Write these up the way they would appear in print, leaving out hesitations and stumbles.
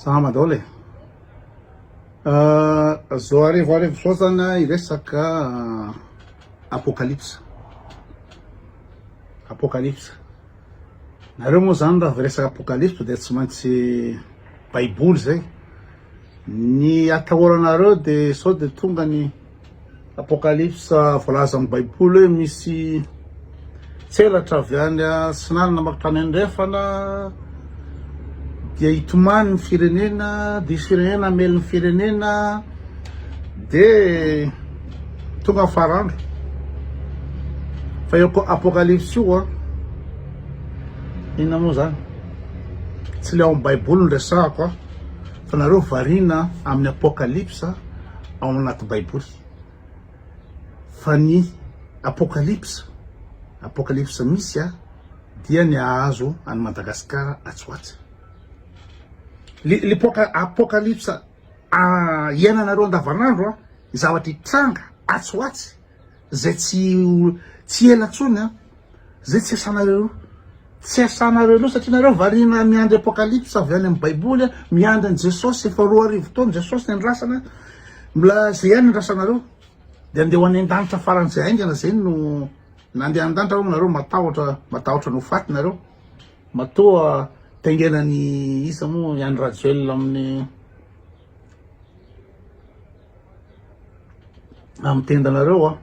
Salama daholo e. Zao arivo arivo zao zany hiresaka apokalypsa. Apokalypsa. Nareo moa zany raha vao resaka apokalypsa dia tsy maintsy baiboly zay. Ny atahoranareo dia sao dia tonga ny Apokalypsa voalaza amin'ny baiboly hoe misy tselatra avy any atsinanana mankany andrefana dia hitomany ny firenena, dia hisy firenena hamely ny firenena dia tonga ny farandro. Fa io apokalypsy io an, inona moa zany? Tsy le ao amin'ny baiboly no resahako an, fa nareo variana amin'ny apokalypsa ao anaty baiboly fa ny apokalypsa apokalypsa misy a dia ny ahazo an'i Madagasikara atsy ho atsy le le apokalypsa iainanareo andavanandro a ny zavatra hitranga atsy ho atsy Zay tsy tsy ela tsony an! Zay tsy asanareo tsy asanareo loha satria nareo variana miandry apocalypse avy any amin'ny baiboly an, miandry an'i Jesosy efa 2000 taona Jesosy ny andrasana mbola zay ihany andrasanareo de andeha ho any an-danitra faran'izay haingana zay no nandeha an-danitra hono nareo matahotra matahotra ny ho faty nareo matoa taingenan'i iza moa i Andry Rajoelina amin'ny Amin'ny tendanareo a,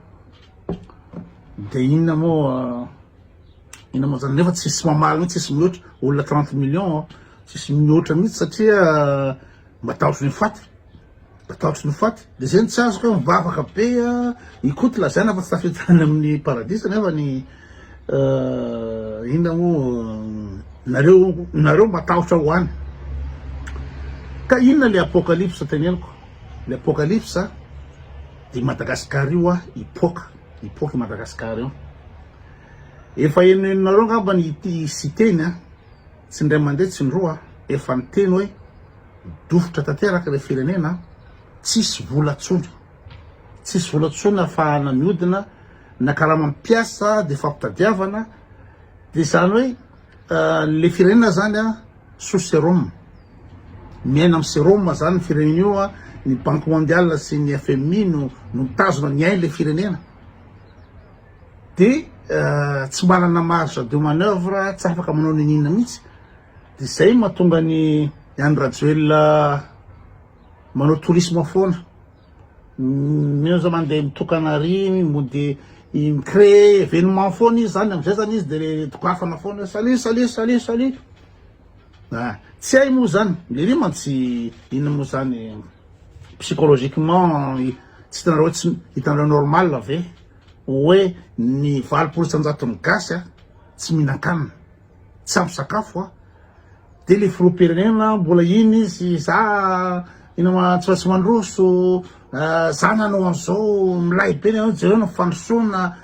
de inona moa inona moa zany nefa tsisy mamaly mihitsy tsisy mihoatra olona 30 millions tsisy mihoatra mihitsy satria matahotra ny faty matahotra ny faty de zay no tsy azoko hoe mivavaka be a i Koto lazaina fa tsy tafiditra any amin'ny paradisa nefa ny inona moa nareo nareo matahotra ho any ka inona le apocalypse teneniko Le apocalypse dia i Madagascar io a hipoaka, hipoaka i Madagascar io. Efa henohenonareo angamba ny ity Siteny a, tsy indray mandeha tsy indroa efa niteny hoe midofotra tanteraka ilay firenena, tsisy vola tsony, tsisy vola tsony ahafahana miodina, na karama mpiasa dia fampitadiavana, dia izany hoe le firenena zany a sous serum, miaina amin'ny serum zany ny firenena io a, ny banque mondiale sy ny FMI no no mitazona ny ain le firenena, de tsy manana marge de manoeuvre, tsy afaka manao n'inon'inona mihitsy, de zay mahatonga ny Andry Rajoelina manao tourisme foana. Mino za mandeha mitokana ary mody mi-créer événement foana izy zany amizay zany izy de dokafana foana hoe salut salut salut salut ah tsy hay moa zany lery mantsy inona moa zany psychologiquement tsy hitanareo hoe tsy hitanareo normal ve hoe ny 80%-n'ny gasy a tsy mihinan-kanina tsy ampy sakafo a De le filoham-pirenena mbola iny izy za ina ma tsy maintsy mandroso za nanao an'izao milay be ny jereo ny fandrosoana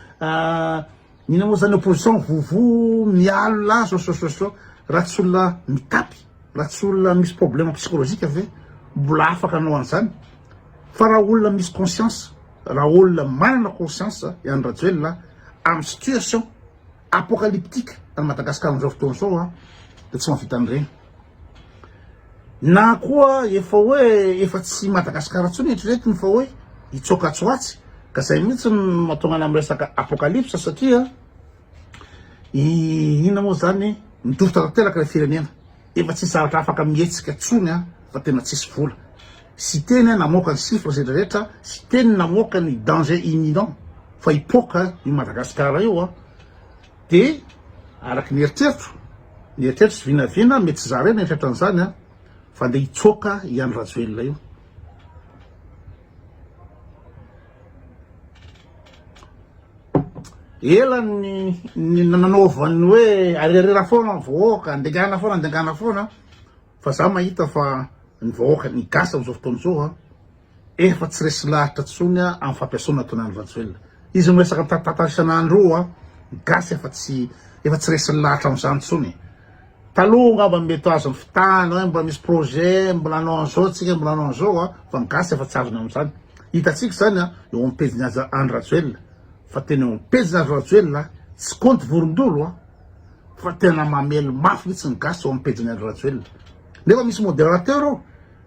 ina moa zany opposition vovo mialona zao zao zao zao raha tsy olona mitapy raha tsy olona misy problème psychologique ve mbola afaka hanao an'izany fa raha olona misy conscience raha olona manana conscience i Andry Rajoelina amin'ny situation Apocalyptique any Madagascar amin'izao fotoana izao an, dia tsy mahavita an'ireny. Na koa efa hoe efa tsy Madagascar intsony eritreretiny fa hoe hitsoaka atsy ho atsy, ka izay mihitsy no mahatonga anah miresaka apocalypse satria inona moa izany midofotra tanteraka ilay firenena. Efa tsisy zavatra afaka mihetsika intsony an, fa tena tsisy vola. Siteny an namoaka ny chiffres rehetra rehetra, Siteny namoaka ny danger imminent fa hipoaka io Madagascar io an, de araky ny eritreritro, ny eritreritro sy vinavina, mety tsy za irery nieritreritra an'izany an, fa ndeha hitsoaka i Andry Rajoelina io. Ela ny ny nanaovany hoe arerera foana ny vahoaka, andingana foana andingana foana, fa za mahita fa ny vahoaka, ny gasy amin'izao fotoana izao an, efa tsy resy lahatra intsony amin'ny fampiasaona ataon'i Andry Rajoelina. Izy miresaka mitatitata isan'andro io an, ny gasy efa tsy efa tsy resy lahatra amin'izany intsony. Taloha angamba mety ho azon'ny fitahana hoe mbola misy projet, mbola hanao an'izao tsika, mbola hanao an'izao an, fa ny gasy efa tsy azony amin'izany. Hitantsika izany an, eo amin'ny pejin'i Andry Rajoelina. Fa tena eo am-pejiny Andry Rajoelina tsy kaonty vorondolo a! Fa tena mamely mafy mihitsy ny gasy eo am-pejiny Andry Rajoelina. Nefa misy modérateur ao,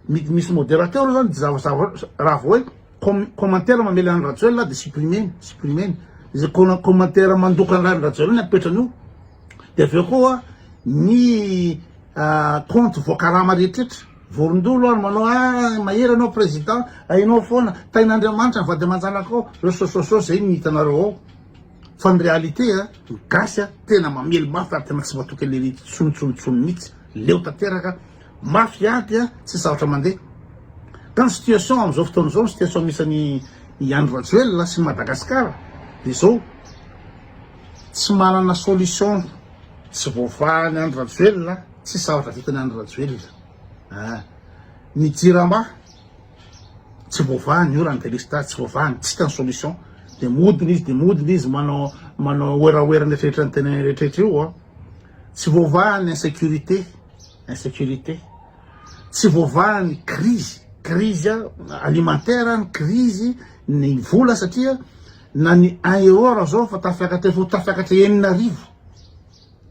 misy modérateur ao zany de zava-zava raha vao hoe commentaire mamely an'i Rajoelina de supprimer-ny, supprimer-ny. Izay commentaire mandoka an'i Rajoelina apetrany io. De avy eo koa ny compte voakarama rehetrretra, vorondolo ary manao ah mahery anao président, hainao foana, tahin'Andriamanitra ny vady aman-janakao, zao sao sao sao zay ny hitanareo ao. Fa ny réalité a, ny gasy a tena mamely mafy ary tena tsy matoky an'le tsony tsony tsony mihitsy, leo tanteraka, mafy ady a, tsisy zavatra mandeha. Ka ny situation amin'izao fotoana izao, ny situation misy an'i i Andry Rajoelina sy Madagascar dia izao, tsy manana solution, tsy voavahan'i Andry Rajoelina, tsisy zavatra vitan'i Andry Rajoelina. Ah, ny jirama tsy voavaha ny olana, delestazy tsy voavaha, tsy hita ny solution, de mihodina izy de mihodina izy manao manao werawera ny rehetrarehetra ny tena rehetrarehetra io an, tsy voavaha ny insécurité, insécurité, tsy voavaha ny crise, crise alimentaire, ny crise ny vola satria na ny un euro ara zao fa tafiakatra efa ho tafiakatra 6000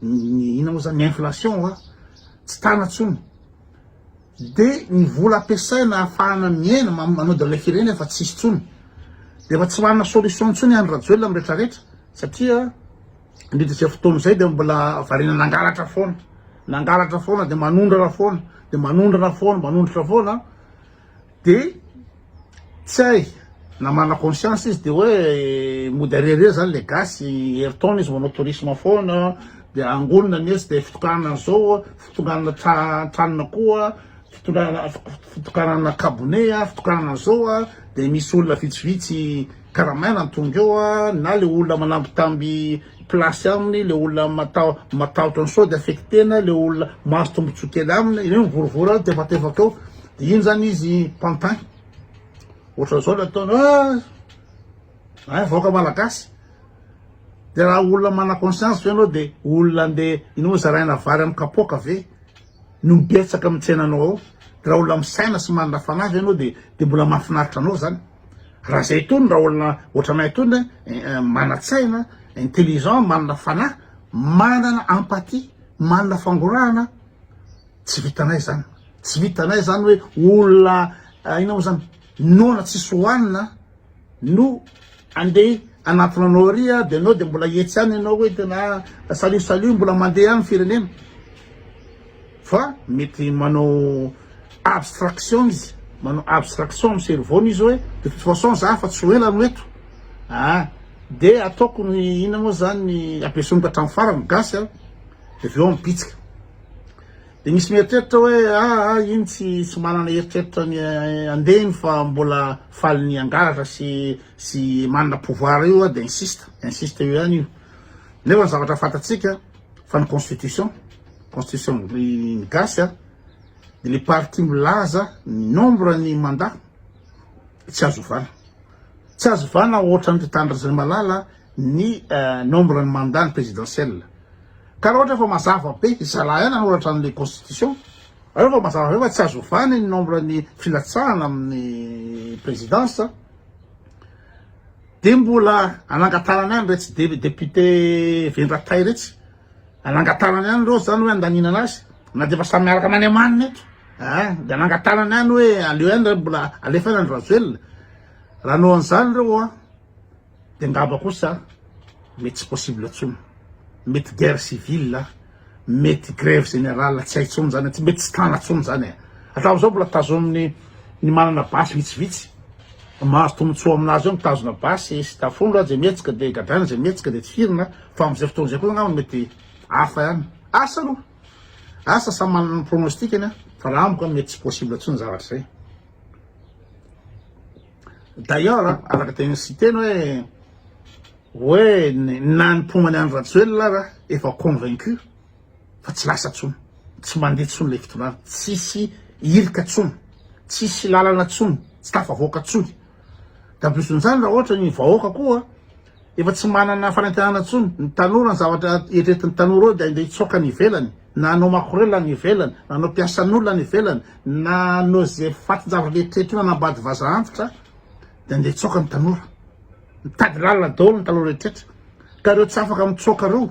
ny inona moa zany ny inflation an, tsy tana tsony. De ny vola ampiasaina ahafahana miaina, manodina ilay firenena efa tsisy intsony. De efa tsy manana solution intsony Andry Rajoelina amin'ny retraretra satria indrindra izay fotoana izay de mbola variana nangalatra foana, nangalatra foana de manondrana foana, de manondrana foana, manondratra foana. De tsy hay na manana conscience izy de hoe mody areare zany le gasy, herintaona izy manao tourisme foana de angonina ny etsy de fitokanana an'izao, fitokanana tranona koa, fitondrana fitokanana kabone, fitokanana an'izao de misy olona vitsivitsy karamaina ny tonga eo na le olona manambitamby place aminy, le olona matahotra ny sao de affectena, le olona mahazo tombotsoa kely aminy, ireo mivorivory any tefatefaka eo. De iny zany izy pantin ohatran'izao le ataony ah ein vahoaka malagasy de raha olona mana conscience ve anao de olona andeha ino moa zaraina vary amin'ny kapoaka ve no betsaka amin'ny tsenanao ao de raha olona misaina sy manana fanahy ve anao de de mbola mahafinaritra anao zany raha zay itony raha olona ohatranay itony manan-tsaina intelligent manana fanahy manana empathie manana fangorahana Tsy vitanay zany, tsy vitanay zany hoe olona inona moa zany noana tsisy hohanina no andeha hanatona anao ary de anao de mbola etsy ihany ianao hoe tena salut salut mbola mandeha ihany ny firenena fa mety manao abstraction izy, manao abstraction amin'ny cerveau-ny izy hoe de toute façon za fa tsy ho ela no eto ah de ataoko ny inona moa zany ampiesoniko hatramin'ny farany gasy a de avy eo mipitsika. Dia misy mieritreritra hoe aa ah, iny tsy tsy manana eritreritra ny andeha iny fa mbola faly ny hangalatra sy sy manana pouvoir io dia insiste, insiste eo ihany io. Nefa ny zavatra fantatsika fa ny constitution, constitution ny gasy a, dia le parti milaza ny nombre ny mandat tsy azo ovana. Tsy azo ovana ohatran'ny ry Tany Rajaonamalala ny nombre ny mandat ny présidentiel. Ka raha ohatra fa mazava be, zalahy ihany nanoratra an'ilay constitution, raha ohatra fa mazava be fa tsy azo ovana ny nombre ny filatsahana amin'ny présidence, dia mbola anangatanana ihany retsy député vendratay retsy, anangatanana ihany reo zany hoe andaniana anazy, na dia efa samy miaraka any amaniny eto, ah, dia anangatanana ihany hoe aleo ihany mbola alefa ihany Andry Rajoelina, raha hanao an'izany reo an. De angamba kosa mety tsy possible intsony, mety guerre civile, mety grève générale tsy hay intsony zany, mety tsy tana intsony zany e. Hatramin'izao mbola tazomin'ny ny manana basy vitsivitsy, mahazo tombotsoa aminazy eo mitazona basy sy tafondro zay mihetsika de gadraina zay mihetsika de tifirina, fa amin'izay fotoana izay koa angamba mety hafa ihany. Asa aloha, asa samy manana ny pronostic-ny fa raha amiko mety tsy possible intsony zavatra izay. D'ailleurs, araka tenin'i Siteny hoe hoe na ny mpomba an'i Andry Rajoelina ara efa convaincu fa tsy lasa tsony, tsy mandeha tsony ilay fitondrana, tsisy irika tsony, tsisy lalana tsony, tsy tafavoaka tsony. De en plus n'izany raha ohatra ny vahoaka koa efa tsy manana fanantenana tsony, ny tanora ny zavatra eritreretin'ny tanora eo dia andeha hitsoaka any ivelany, na hanao makorel any ivelany, na hanao mpiasan'olona any ivelany, na hanao ze fatin-javatra rehetrarehetra io, hanambady vazaha antitra, dia andeha hitsoaka ny tanora. Mitady lalana daholo ny tanora rehetrarehetra. Ka ireo tsy afaka mitsoaka ireo,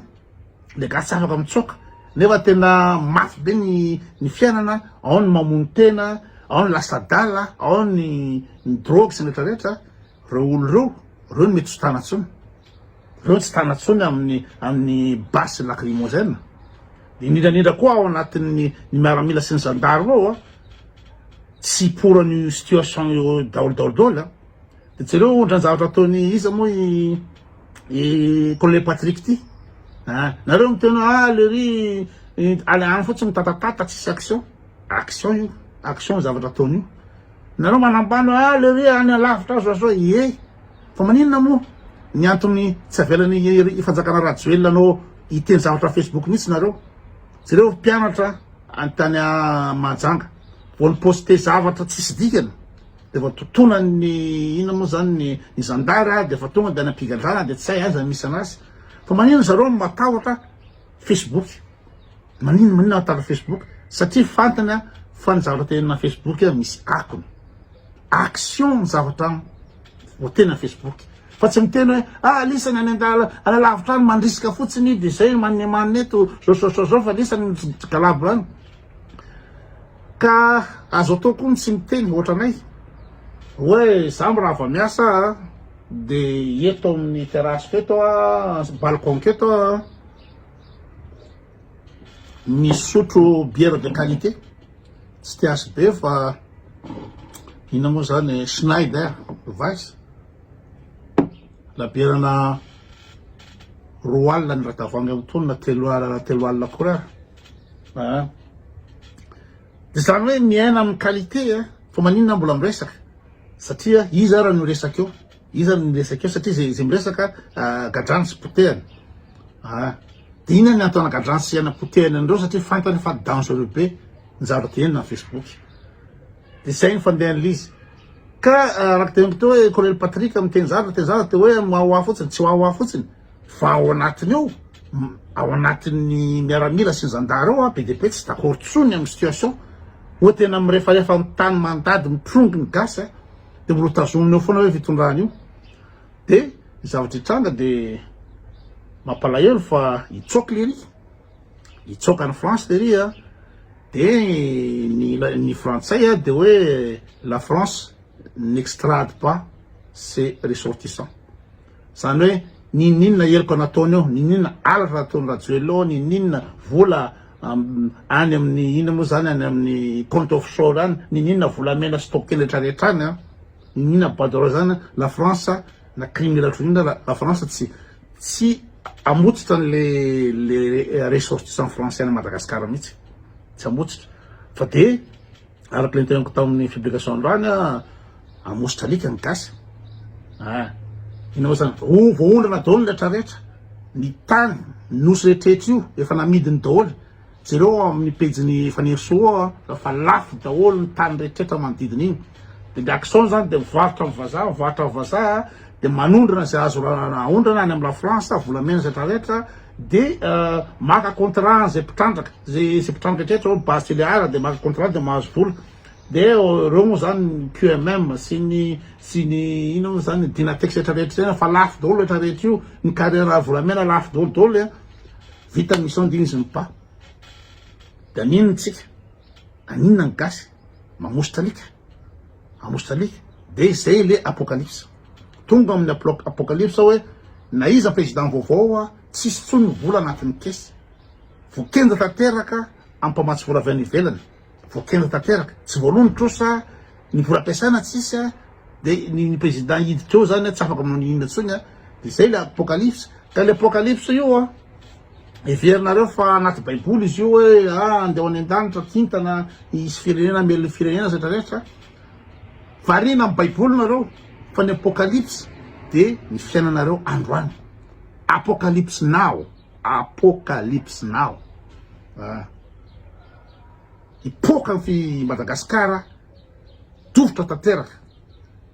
le gasy tsy afaka mitsoaka, Nefa tena mafy be ny ny fiainana, ao ny mamono tena, ao ny lasa adala, ao ny ny drogue sy ny rehetra rehetra, reo olo reo, reo no mety tsy tana tsony. Reo tsy tana tsony amin'ny amin'ny basy lacrymogène. Indrindra indrindra koa ao anatin'ny ny miaramila sy ny zandary reo a, tsy pour an'io situation io daholo daholo daholo a. De jereo ohatran'ny zavatra ataon'i iza moa i i colonel Patrick ty ah, nareo miteny hoe ah lery any any fotsiny mitatatata tsisy action, action io, action zavatra ataony io, nareo manambany hoe ah lery any alavitra azo azo ie, fa maninona moa ny antony tsy avelan'ny fanjakana Rajoelina anao hiteny zavatra Facebook mihitsy nareo, jereo mpianatra any tany Mahajanga vao ni-poster zavatra tsisy dikany. de efa totonan'ny inona moa zany ny ny zandary a de efa tonga de any am-pigadrana de tsy hay aiza ny misy anazy fa maninona zareo no matahotra facebook maninona maninona matahotra facebook satria fantany a fa ny zavatra tenenina facebook a misy akony action ny zavatra voatena facebook fa tsy miteny hoe ah lisany any andala any lavitra any mandrisika fotsiny de zay manemanina eto zao zao zao zao fa lisany galabra any Ka azo atao koa ny tsy miteny ohatranay hoe za mirava miasa a de eto amin'ny terrasse-ko eto a, balcon-ko eto a misotro bière de qualité, tsy THB fa inona moa zany Schneider Weiss, labiera-na 20 ny iray tavoahangy amin'itony na 3 alina akory ary. Aa. Dia izany hoe miaina amin'ny qualité a, fa maninona mbola miresaka? Satria iza ara no hiresaka eo? Iza no miresaka eo? Satria izay izay miresaka gadrany sy potehany. Aa. Dia inona ny antony anagadrany sy anapotehany an'ireo? Satria fantany fa dangereux be ny zavatra tenenina amin'ny Facebook. Dia izay ny fandehan'ilay izy. Ka araka teneniko teo hoe Colonel Patrick miteny zavatra, miteny zavatra dia hoe wawa fotsiny, tsy wawa fotsiny. Fa ao anatiny ao, ao anatin'ny miaramila sy ny zandary ao, be dia be tsy d'accord tsony amin'ny situation. Oa tena mirefarefa amin'ny tany mandady mitrongy ny gasy a, dia mbola ho tazominy eo foana hoe fitondrana io. Dia ny zavatra hitranga dia mampalahelo fa hitsoaka lery, hitsoaka any France lery a, dia ny ny frantsay a dia hoe la France n'extrade pas ses ressortissants. Izany hoe n'inon'inona heloka nataony eo, n'inon'inona halatra nataon'i Rajoelina eo, n'inon'inona vola any amin'ny inona moa izany any amin'ny compte offshore any, n'inon'inona volamena sy token rehetra rehetra any an, n'inon'inona bois de rose any, la France na crime ohatrinona la France tsy tsy hamotsitra an'le le ressortissant français any Madagascar mihitsy, tsy hamotsitra fa de Araka ilay noteneniko tamin'ny publication androany a, hamositra alika ny gasy. Ah, inona moa zany? Oh, voaondrana daholo ny rehetra rehetra. Ny tany, ny nosy rehetra io efa namidiny daholo. Jereo ao amin'ny pejin'ny Fanirisoa ao fa lafo daholo ny tany rehetra rehetra manodidina iny. Dia ny action zany dia mivarotra amin'ny vazaha, mivarotra amin'ny vazaha, dia manondrana izay azo aondrana any amin'ny la France, volamena izay rehetra rehetra. De maka contrat an'izay mpitrandraka, zay zay mpitrandraka hatreto zao base Tuléar de maka contrat de mahazo vola, de reo moa zany ny QMM sy ny sy ny inona moa zany Dynatex rehetra rehetra zay fa lafo daholo rehetra rehetra io, ny carrière volamena lafo daholo daholo a, vita ny mission de iny izy mipa, de aninona tsika, aninona ny gasy, mamositra alika, mamositra alika, de zay le apocalypse. Tonga amin'ny apocalypse hoe na iza président vaovao tsisy tsony ny vola anatin'ny caisse. Voakenda tanteraka amin'ny mpamatsy vola avy any ivelany. Voakenda tanteraka. Tsy voaloa ny trosa, ny vola ampiasaina tsisy de ny président hiditra eo zany tsy afaka manao n'inona tsony de zay le apocalypse. Ka le apocalypse io a heverinareo fa anaty baiboly izy io hoe ah andeha ho any an-danitra kintana hisy firenena hamely ny firenena sy rehetra rehetra. Variana amin'ny baiboly nareo fa ny apocalypse de ny fiainanareo androany. Apocalypse now, apocalypse now. Ah. Hipoka ny fi Madagascar tofotra tanteraka.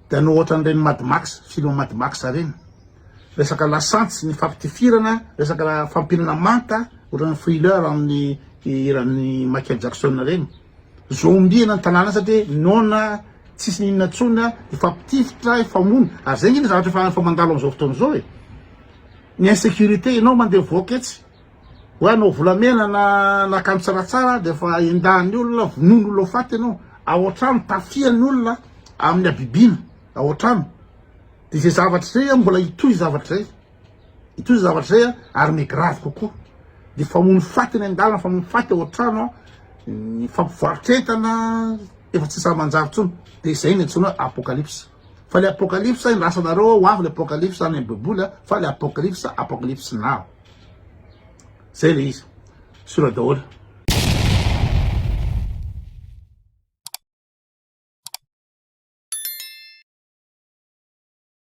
De hanao ohatran'ireny Mad Max, film Mad Max ireny. Resaka lasantsy, ny fampitifirana, resaka fampihinana manta, ohatran'ny thriller amin'ny hiran'ny Michael Jackson ireny. Zombie-na ny tanàna satria noana tsisy n'inona intsony a, hifampitifitra, hifamono, ary zay nge ny zavatra efa efa mandalo am'zao fotoana zao e, ny insécurité, ianao mandeha mivoaka etsy, Hoe hanao volamena na na akanjo tsaratsara dia efa endahan'ny olona, vonoin'ny olona ho faty ianao. Ao an-trano tafihan'ny olona amin'ny habibiana ao an-trano. Dia izay zavatra izay mbola hitohy zavatra izay. Hitohy zavatra izay ary miha-grave kokoa. Dia famono faty eny an-dalana, famono faty ao an-trano, ny fampivarotra entana efa tsy sahy manjary intsony. Dia izay no antsoina hoe apocalypse. Fa le apocalypse endrasanareo ho avy le apocalypse any amin'ny baiboly fa le apocalypse apocalypse now. Zay le izy. Sura daholo.